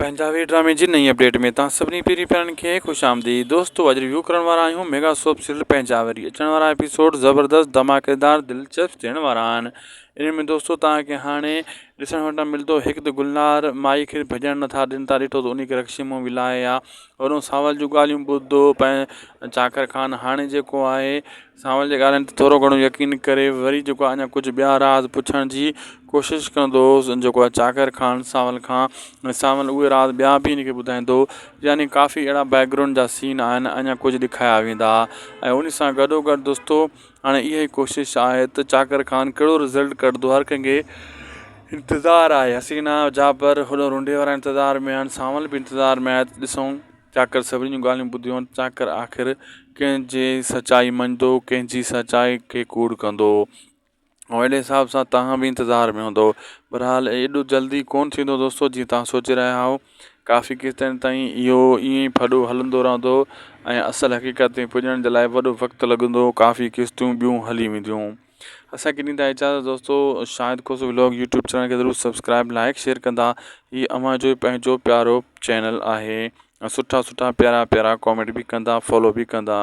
پنهنجا ڊرامي جي نئين اپڊيٽ ۾ توهان سڀني پيري پيارن کي خوش آمديد دوستو اڄ ريويو ڪرڻ وارا آهيون ميگا سوپ سيريل پنهنجا وري اچڻ وارا ايپيسوڊ زبردست ڌماڪيدار دلچسپ ٿيڻ وارا آهن ان ۾ دوستو توهان کي هاڻي ڏسڻ وٽان ملندو هڪ ته گلنار مائي کي ڀڄڻ نٿا ڏين تان ڏٺو ته انهي کي رڪشي مون ولايا آ وري سانول جون ڳالهيون ٻڌو پنهنجو چاڪر خان هاڻي جيڪو آهي سانول جي ڳالهين تي ٿورو گهڻو يقين ڪري وري جيڪو آهي اڃا ڪجهه ٻيا راز پڇڻ جي ڪوشش ڪندو جيڪو آهي چاڪر خان سانول کان ۽ سانول اهي راز ٻيا به هن کي ٻڌائيندو يعني ڪافي اهڙا بيڪ گرائونڊ جا سين آهن اڃا ڪجهه ڏکايا ويندا ۽ ان سان گڏو گڏ دوستو هاڻي اها ئي ڪوشش آهي ته چاڪر خان ڪهڙو رزلٽ ڪڍندو هر ڪنهن کي انتظار آهي حسينا جابر هوڏو رنڊي وارا انتظار ۾ آهن سانول به انتظار ۾ آهي ته ڏسون چاڪر سڀني جون ڳالهيون ٻڌيون. چاڪر آخر ڪنهن جي سچائي مڃندو، ڪنهن جي سچائي کي ڪوڙ ڪندو. ۽ اهڙي حساب سان توهان به انتظار ۾ هوندؤ. بهرحال ايڏو جلدي ڪونه ٿيندو دوستو جيئن توهان سوچي رهيا آهيو. ڪافي قسطن تائين اهو ائين ئي ڦڏو هلندو رهندو ۽ اصل حقيقت تائين پڄڻ جي لاء وڏو وقت لڳندو. ڪافي قسطون ٻيون هلي وينديون. اسان کي ڏيندا اجازت دوستو Shahid Khoso vlog YouTube channel کي ضرور سبسڪرائب لائڪ شيئر ڪندا هي اوهان جو پنهنجو پيارو چينل آهي ۽ سٺا سٺا پيارا پيارا ڪامينٽ به ڪندا فالو به ڪندا.